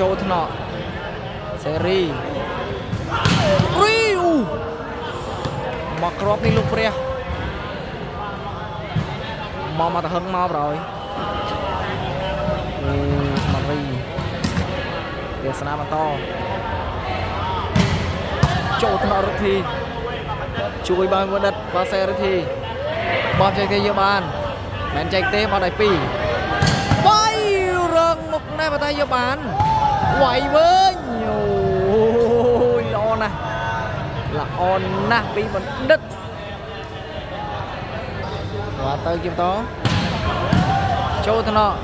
ចូលថ្នាក់សេរីរីអូមកគ្រាប់នេះលោកព្រះមកមកទៅហឹងមកប្រយអូស្មារីទេសនាបន្តចូលថ្នាក់រុទ្ធីជួយបានបណ្ឌិតបាសេរុទ្ធីបោះចែកទេយកបានមិនចែកទេបោះដៃពីរបាយរងមុខណែបតែយកបានវាយវិញអូយល្អណាស់ល្អណាស់ពីបណ្ឌិតបាទទៅជាបន្តចូលថ្នាក់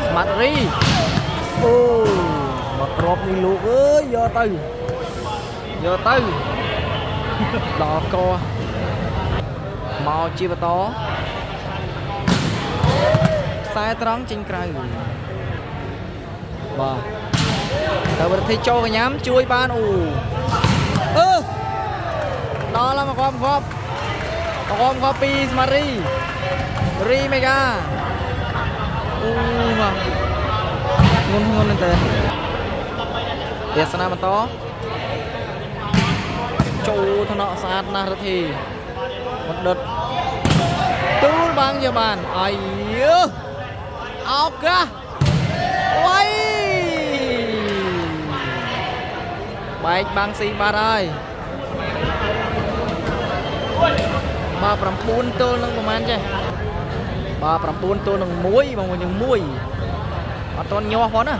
ស្មាត់រីអូមកគ្រាប់នេះលោកអើយយកទៅយកទៅដល់កមកជាបន្តខ្សែត្រង់ចេញក្រៅបាទទៅប្រទេសចូលកញ្ញាំជួយបានអូអឺដល់แล้วមកគ្រាប់គ្រាប់មកគ្រាប់គ្រាប់ពីស្មារីរីមេហ្គាអូបាទងុនងុនមែនតើទេសនាបន្តចូលថ្នាក់ស្អាតណាស់រដ្ឋីបណ្ឌិតទូលបាំងយកបានអាយឱកាសវ៉ៃបែកបាំងស៊ីបាត់ហើយបាទ9ទល់នឹងប្រហែលចេះបាទ9ទល់នឹង1បងប្អូនយើង1អត់ទាន់ញាស់ផងណា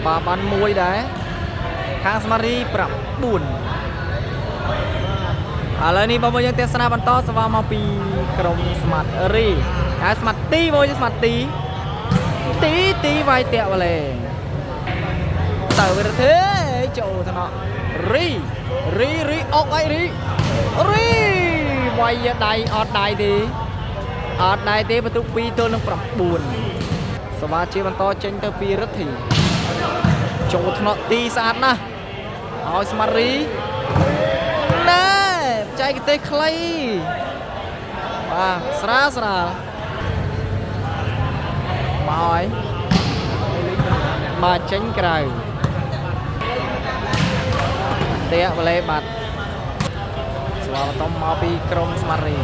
បាទបាន1ដែរខាងស្មារី9ឥឡូវនេះបងប្អូនយើងទេសនាបន្តសវមកពីក្រុមស្មាត់រីហើយស្មាត់ទីបងប្អូនយើងស្មាត់ទីទីទីវាយតាក់វ៉ាឡេទៅវិរទេចូលថ្នាក់រីរីរីអុកអីរីរីវាយដៃអត់ដៃទេអត់ដៃទេបន្ទុក2ទល់នឹង9សវ៉ាជាបន្តចេញទៅពីរិទ្ធីចូលថ្នាក់ទីស្អាតណាស់ឲ្យស្មាត់រីណែបច្ចេកទេសខ្លីបាទស្រាលស្រាលមកហើយបាទចេញក្រៅតាក់វ៉ាឡេបាត់ស្វាគមន៍មកពីក្រុមស្មារី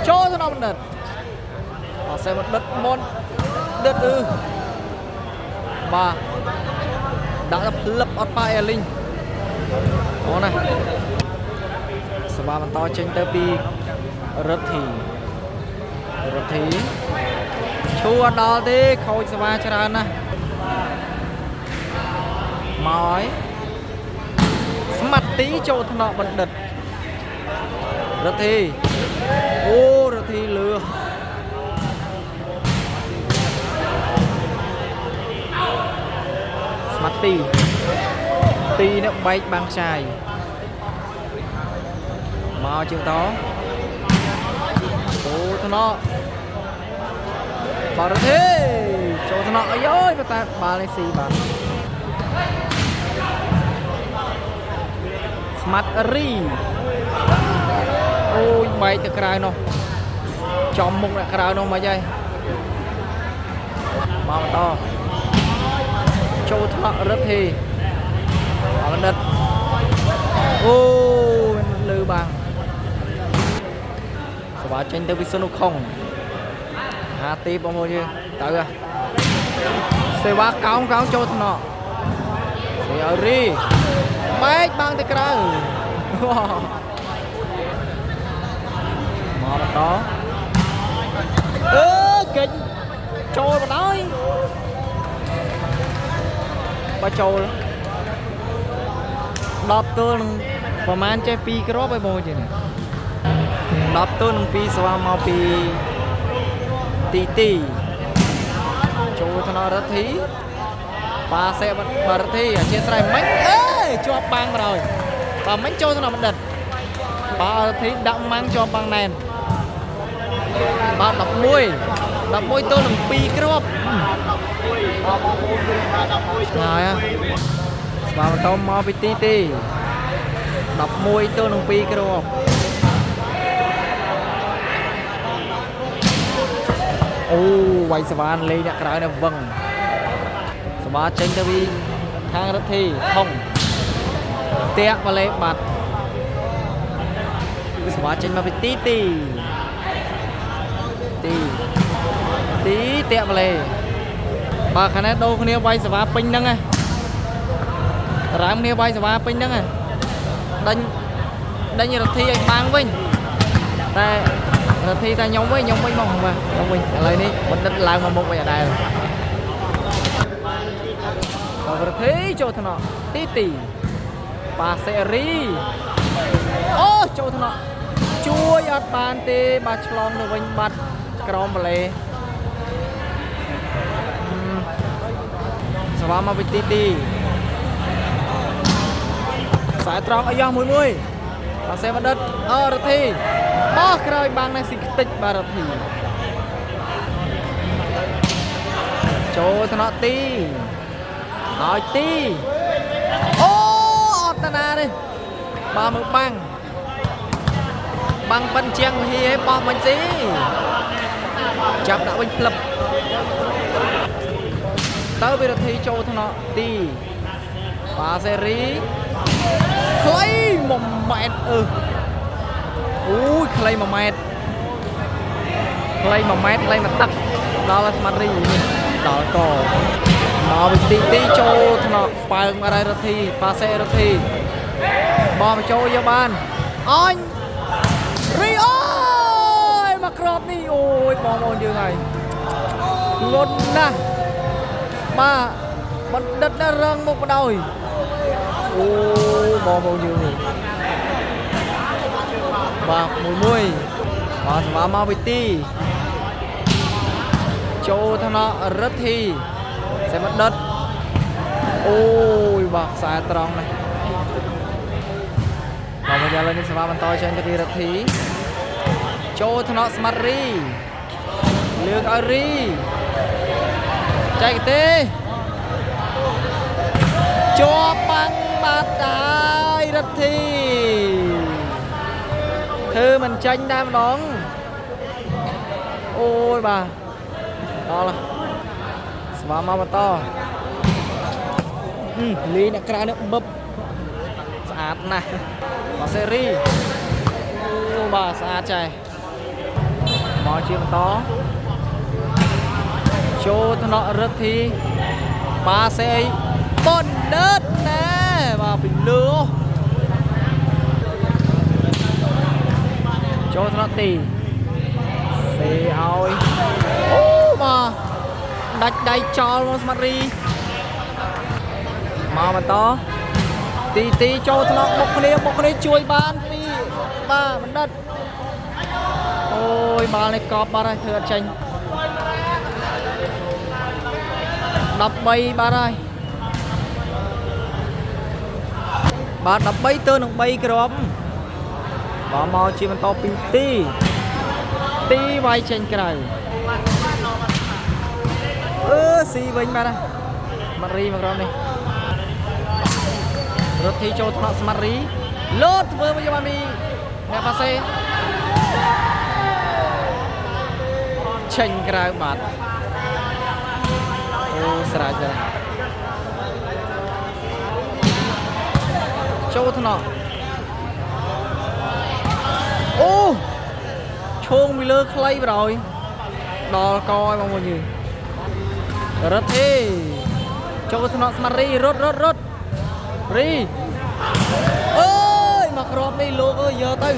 ចូលទៅដល់បណ្ឌិតអត់សេបណ្ឌិតមុនដិតអឺបាទដាក់ទៅផ្លឹបអត់ប៉ាអេលីងអូណាសបាបន្តចេញទៅពីរដ្ឋីរដ្ឋីឈួរអត់ដល់ទេខូចសបាច្រើនណាស់មកហើយស្មាត់ទីចូលថ្នាក់បណ្ឌិតរដ្ឋីអូរដ្ឋីលឿស្មាត់ទីទីនេះបែកបាំងខ្ចាយមកជាបន្តចូលថ្នាក់បារទេចូលថ្នាក់អីអើយតែបាល់នេះស៊ីបាទស្មាត់រីអូយបែកទៅក្រៅនោះចំមុខអ្នកក្រៅនោះមិនហើយមកបន្តចូលថ្នាក់រិទ្ធីអរបណ្ឌិតអូមានលឺបាំងសវ៉ាចេញទៅវិសុនុខុងហាទីបងប្អូនយើងទៅសេវាកោងកោងចូលថ្នាក់សេឲ្យរីបែកបាំងទៅក្រៅមកបន្តអឺកិច្ចចូលបណ្ដោយបើចូល10ទល់នឹងប្រហែលចេះ2គ្រាប់ហើយបងប្អូនយើង10ទល់នឹង2ស្វាមកពីទីទីចូលថ្នាក់រដ្ឋីបាសេបារដ្ឋីអធិស្ឋានមិញអេជាប់បាំងបណ្ដោយបើមិញចូលថ្នាក់បណ្ឌិតបារដ្ឋីដាក់ម៉ាំងជាប់បាំងណែនបាទ11 11ទល់នឹង2គ្រាប់ឆ្ងាយស្វាបន្តមកពីទីទី11ទល់នឹង2គ្រាប់ អូវាយសវ៉ានលេងអ្នកក្រៅនេះវឹងសវ៉ាចេញទៅពីខាងរដ្ឋីថងតាក់បាឡេបាត់សវ៉ាចេញមកពីទីទីទីទីតាក់បាឡេបាទខាងនេះដូរគ្នាវាយសវ៉ាពេញហ្នឹងណារាមគ្នាវាយសវ៉ាពេញហ្នឹងណាដេញដេញរដ្ឋីឲ្យបាំងវិញតែរដ្ឋីតែខ្ញុំវិញខ្ញុំវិញមកបាទខ្ញុំវិញឥឡូវនេះបណ្ឌិតឡើងមកមុខវិញអត់ដែរបាទរដ្ឋីចូលថ្នាក់ទីទីបាសេរីអូចូលថ្នាក់ជួយអត់បានទេបាទឆ្លងទៅវិញបាត់ក្រមបលេសវ៉ាមកវិញទីទីខ្សែត្រង់អាយ៉ោះមួយមួយបាសេបណ្ឌិតអរដ្ឋីបោះក្រោយបាំងនេះស៊ីខ្ទេចបាទរដ្ឋីចូលថ្នាក់ទីឲ្យទីអូអត់តាណាទេបាទមើលបាំងបាំងប៉ិនជាងហៀបោះមិនស៊ីចាប់ដាក់វិញផ្លឹបទៅវិរដ្ឋីចូលថ្នាក់ទីបាសេរីខ្លី1ម៉ែត្រអឺអូយខ្លី1ម៉ែត្រខ្លី1ម៉ែត្រខ្លីមួយទឹកដល់ស្មាត់រីនេះដល់កមកវិញទីទីចូលថ្នាក់ប៉ើងអរិយរដ្ឋីបាសេរដ្ឋីបោះមកចូលយកបានអញរីអូយមកក្របនេះអូយបងប្អូនយើងហើយងន់ណាស់បាទបណ្ឌិតណាស់រងមុខបដ ாய் អូបងប្អូនយើងនេះបាទមួយមួយបាទសម្រាប់មកវិទីចូលថ្នាក់រិទ្ធីសេបណ្ឌិតអូយបាទខ្សែត្រង់នេះបាទមកយ៉ាងនេះសម្រាប់បន្តចេញទៅពីរិទ្ធីចូលថ្នាក់ស្មាត់រីលើកឲ្យរីចែកទេជាប់បាំងបាត់ហើយរិទ្ធីធ្វើមិនចាញ់តែម្ដងអូយបាទដល់ស្វាមកបន្តលីអ្នកក្រៅនេះបឹបស្អាតណាស់បាទសេរីអូបាទស្អាតចែមកជាបន្តចូលថ្នាក់រិទ្ធីបាសេអីបណ្ឌិតណែបាទពីលើចូលថ្នាក់ទីសេឲ្យអូបាទដាច់ដៃចោលមកស្មាត់រីមកបន្តទីទីចូលថ្នាក់បុកគ្នាបុកគ្នាជួយបានពីបាទបណ្ឌិតអូយបាល់នេះកប់បាត់ហើយធ្វើអត់ចេញ13បាត់ហើយបាទ13ទៅនឹង3គ្រាប់បាទមកជាបន្តពីទីទីវាយចេញក្រៅអឺស៊ីវិញបាទស្មាត់រីមកក្រុមនេះរទ្ធីចូលថ្នាក់ស្មាត់រីលោតធ្វើមកយកបានពីអ្នកប៉ាសេចេញក្រៅបាត់អូស្រេចដែរចូលថ្នាក់អូឈោងពីលើខ្លីបណ្ដោយដល់កឲ្យបងប្អូនយើងរទ្ធីចូលថ្នាក់ស្មាត់រីរត់រត់រត់រីអើយមកគ្រាប់នេះលោកអើយយកទៅ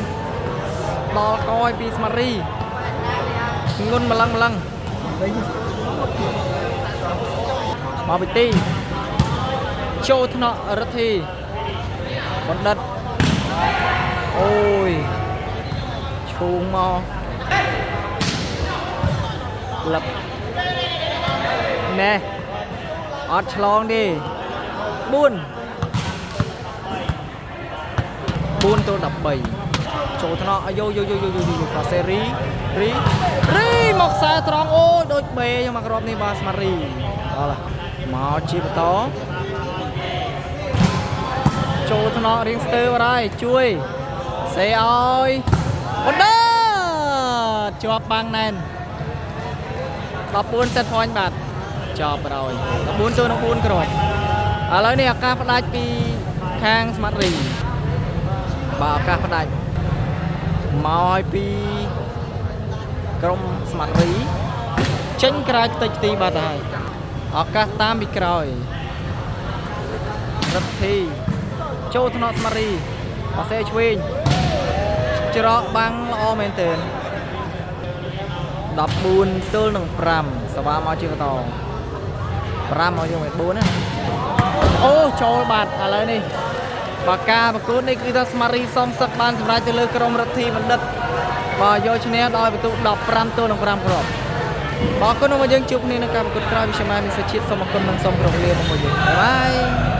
ដល់កឲ្យពីស្មាត់រីងុនម្លឹងម្លឹងមកពីទីចូលថ្នាក់រិទ្ធីបណ្ឌិតអូយឈូងមកលឹបណែអត់ឆ្លងទេ4 4ទល់13ចូលថ្នាក់អាយោយោយោយោយោយោប៉ាសេរីរីរីមកខ្សែត្រង់អូយដូចបេខ្ញុំមកគ្រាប់នេះបាទស្មារីដល់មកជាបន្តចូលថ្នាក់រៀងស្ទើបាត់ហើយជួយសេឲ្យបណ្ឌិតជាប់បាំងណែន 14 set point បាទចប់បណ្ដោយ14ចូលនឹង4គ្រាប់ឥឡូវនេះឱកាសផ្ដាច់ពីខាងស្មាត់រីបាទឱកាសផ្ដាច់មកឲ្យពីក្រុមស្មាត់រីចេញក្រៅខ្ទេចខ្ទីបាត់ទៅហើយឱកាសតាមពីក្រោយរិទ្ធីចូលថ្នាក់ស្មាត់រីបាសេឆ្វេងច្រកបាំងល្អមែនទែន14ទល់នឹង5សវ៉ាមកជាបន្ត5មកយើងមិន4ណាអូចូលបាត់ឥឡូវនេះបើការប្រកួតនេះគឺថាស្មារីសំសឹកបានសម្រេចទៅលើក្រុមរដ្ឋីបណ្ឌិតបាទយកឈ្នះដោយពិន្ទុ15ទល់នឹង5គ្រាប់បាទអរគុណមកយើងជួបគ្នានៅការប្រកួតក្រោយវិជ្ជាមានសុជាតិសូមអរគុណនិងសូមគោរពលាមកយើង bye bye.